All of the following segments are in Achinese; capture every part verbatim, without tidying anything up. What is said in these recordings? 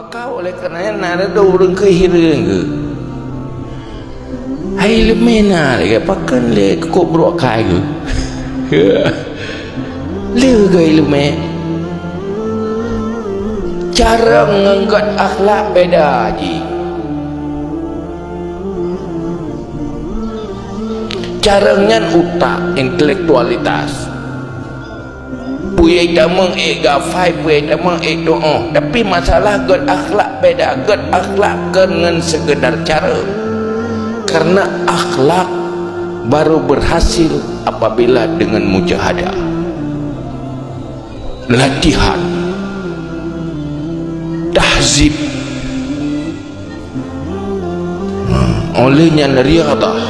Ka oleh karena nyan na dua ureuëng keu hireuen geuh. Hai leumeh na lé, pakon lé keukuek brok kai geuh. Lé geuh leumeh. Carông ngon gét akhlak beda jih. Carông nyan utak, intelektualitas. Peue tamong ék gafai, peue tamong ék tuoh. Tapi masalah gét akhlak beda. Gét akhlak kon ngon sekedar cara. Karena akhlak baru berhasil apabila dengan mujahadah. Latihan. Tahzib. Oleh nyan riadah.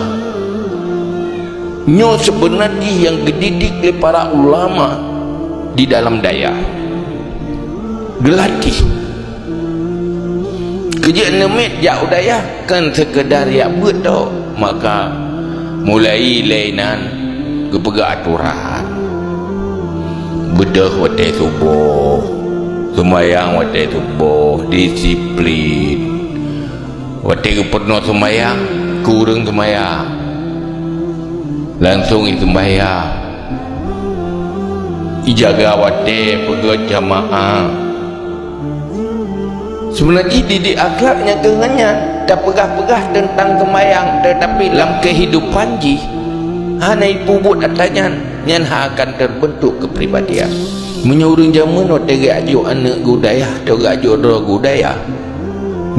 Nyoe seubeuna jih nyang geudidik lé para ulama di dalam dayah. Geulatih. Keujeuet neumiet jak u dayah kon seukeudar jak beuet tok. Maka mulai lé nan geupeugah atoran. Beudôh watée suboh, seumayang watée suboh, disiplin. Watée geupeurunoe seumayang, keu ureuëng seumayang, langsong jiseumayang. Jijaga watée peugét jamaah. Seubeuna jih didik akhlak nyang keu ngon nyan, tapeugah-peugah teuntang seumayang, teutapi lam keuhidupan jih hana jipeubuet atra nyan, nyan hana akan teubeuntuk keupribadian. Meunyoe ureuëng jameun watée geujok aneuëk geuh u dayah, atau geujok droe geuh u dayah,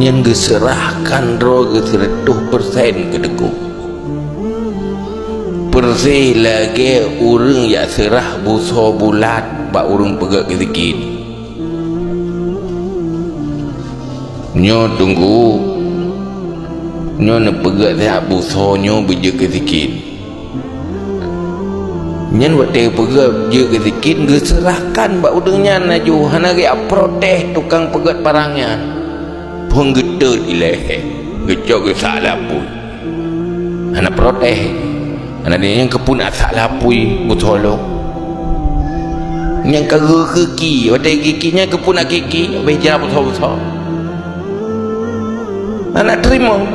nyan geuseurahkan droe geuh sireutoh persen keu teungku. Persis lagée ureuëng jak seurah busoe bulat bak ureuëng peugét keusikin. Nyoe teungku, nyoe neupeugét siat busoe nyoe beujeuet keusikin. Nyan watée peugét jeuet keusikin, geuseurahkan bak ureuëng nyan laju, hana geujak protes tukang peugét parang nyan. Phon geutot ilée, geucok geusak lapui. Hana protes. Hana, nyang keupeue nak sak lapui busoe lôn. Nyang ka geukeue ki, watée geukiki nyan keupeue nak kiki, habéh jra busoe-busoe. Hana teurimong.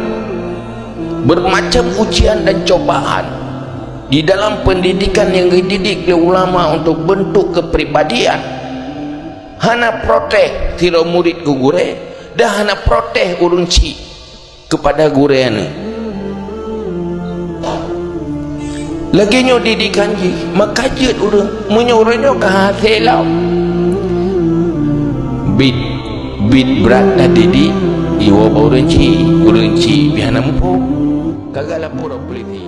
Bermacam ujian dan cobaan di dalam pendidikan yang dididik oleh ulama untuk bentuk kepribadian. Hana protes sidroe murit keu gurée, dan hana protes ureuëng chik kepada gurée nyan. Lagée nyoe didikan jih, maka jeuet ureuëng, meunyoe ureuëng nyoe ka hase lom. Bit, bit brat tadidik, iwoe bak ureuëng chik, ureuëng chik pih hana muphom. Ka geulapor bak polisi.